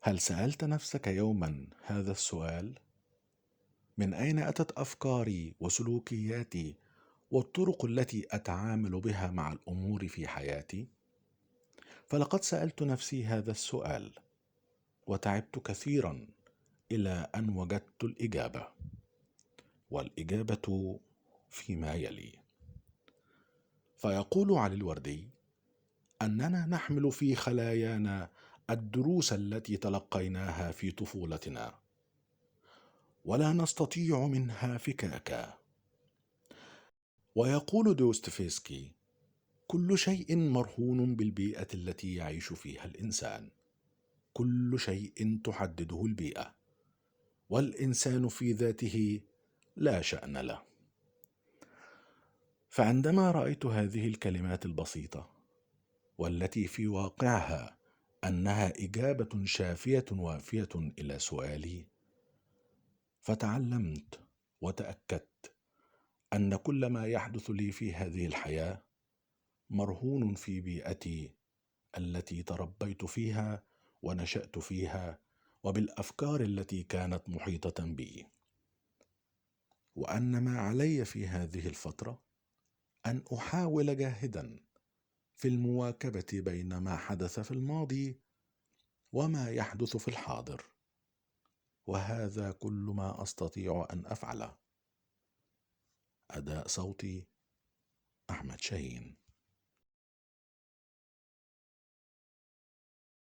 هل سألت نفسك يوما هذا السؤال؟ من أين أتت أفكاري وسلوكياتي والطرق التي أتعامل بها مع الأمور في حياتي؟ فلقد سألت نفسي هذا السؤال، وتعبت كثيرا إلى أن وجدت الإجابة، والإجابة فيما يلي. فيقول علي الوردي أننا نحمل في خلايانا الدروس التي تلقيناها في طفولتنا، ولا نستطيع منها فكاكا. ويقول دوستويفسكي: كل شيء مرهون بالبيئة التي يعيش فيها الإنسان، كل شيء تحدده البيئة، والإنسان في ذاته لا شأن له. فعندما رأيت هذه الكلمات البسيطة، والتي في واقعها أنها إجابة شافية وافية إلى سؤالي، فتعلمت وتأكدت أن كل ما يحدث لي في هذه الحياة مرهون في بيئتي التي تربيت فيها ونشأت فيها، وبالأفكار التي كانت محيطة بي. وأن ما علي في هذه الفترة أن أحاول جاهدا في المواكبة بين ما حدث في الماضي وما يحدث في الحاضر، وهذا كل ما أستطيع أن أفعله. أداء صوتي: أحمد شاهين.